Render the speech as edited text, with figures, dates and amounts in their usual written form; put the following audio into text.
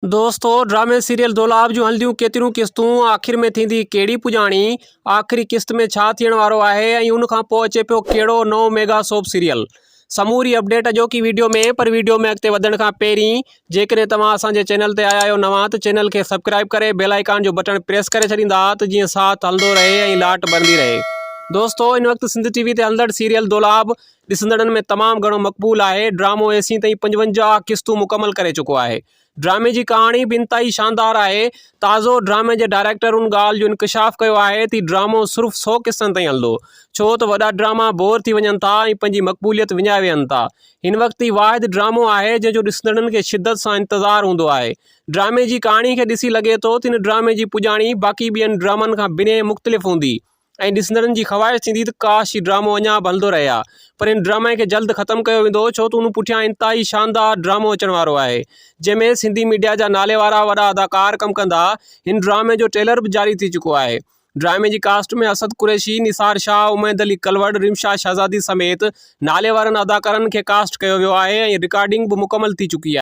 دوستو ڊرامي سيريل دولاب جون هلنديون ڪيتريون قسطون آخر ۾ ٿيندي ڪهڙي پڄاڻي آخري قسط ۾ ڇا ٿيڻ وارو آهي ۽ ان کان پوء اچي پيو ڪهڙو نئون ميگا سوپ سيريل سموري اپڊيٽ اڄوڪي ويڊيو ۾ پر ويڊيو ۾ اڳتي وڌڻ کان پهرين جيڪڏهن توهان اسان جي چينل تي آيا آهيو نوان ته چينل کي سبڪرائب ڪري بيل آئيڪان جو بٽڻ پريس ڪري ڇڏيندا ته جيئن ساٿ هلندو رهي ۽ لاٽ ٻرندي رهي دوستو ان وقت سنڌ ٽي وي تي هلندڙ سيريل دولاب ڏسندڙن ۾ تمام گهڻو مقبول آهي ڊرامو ايسين تائين 55 قسطون مڪمل ڪري چڪو آهي ڊرامي جي ڪهاڻي به انتهائي شاندار آهي. تازو ڊرامي جي ڊائريڪٽر ان ڳالهه جو انڪشاف ڪيو آهي ته هي ڊرامو صرف سئو قسطن تائين هلندو. ڇو ته وڏا ڊراما بور ٿي وڃن ٿا ۽ پنهنجي مقبوليت وڃائي ويهن ٿا. هن وقت هي واحد ڊرامو آهي جنهن جو ڏسندڙن کي شدت سان انتظار هوندو آهي. ڊرامي جي ڪهاڻي کي ڏسي لڳي ٿو ته هن ڊرامي جي پڄاڻي باقي ٻين ڊرامن کان بنهه مختلف هوندي. ۽ ڏسندڙن جي خواهش ٿيندي ته ڪاش هي ڊرامو اڃا به هلندو رهي ها پر هن ڊرامي کي جلد ختم ڪيو ويندو ڇو ته ان پٺيان انتهائي شاندار ڊرامو اچڻ وارو آهي جنهن ۾ سنڌي ميڊيا جا نالي وارا وڏا اداڪار ڪم ڪندا هن ڊرامي جو ٽريلر به جاري ٿي چڪو آهي ڊرامي جي ڪاسٽ ۾ اسد قريشي، نثار شاهه، اميد علي ڪلوڙ، رمشا شهزادي سميت نالي وارن اداڪارن کي ڪاسٽ ڪيو ويو آهي ۽ رڪارڊنگ به مڪمل ٿي چڪي آهي.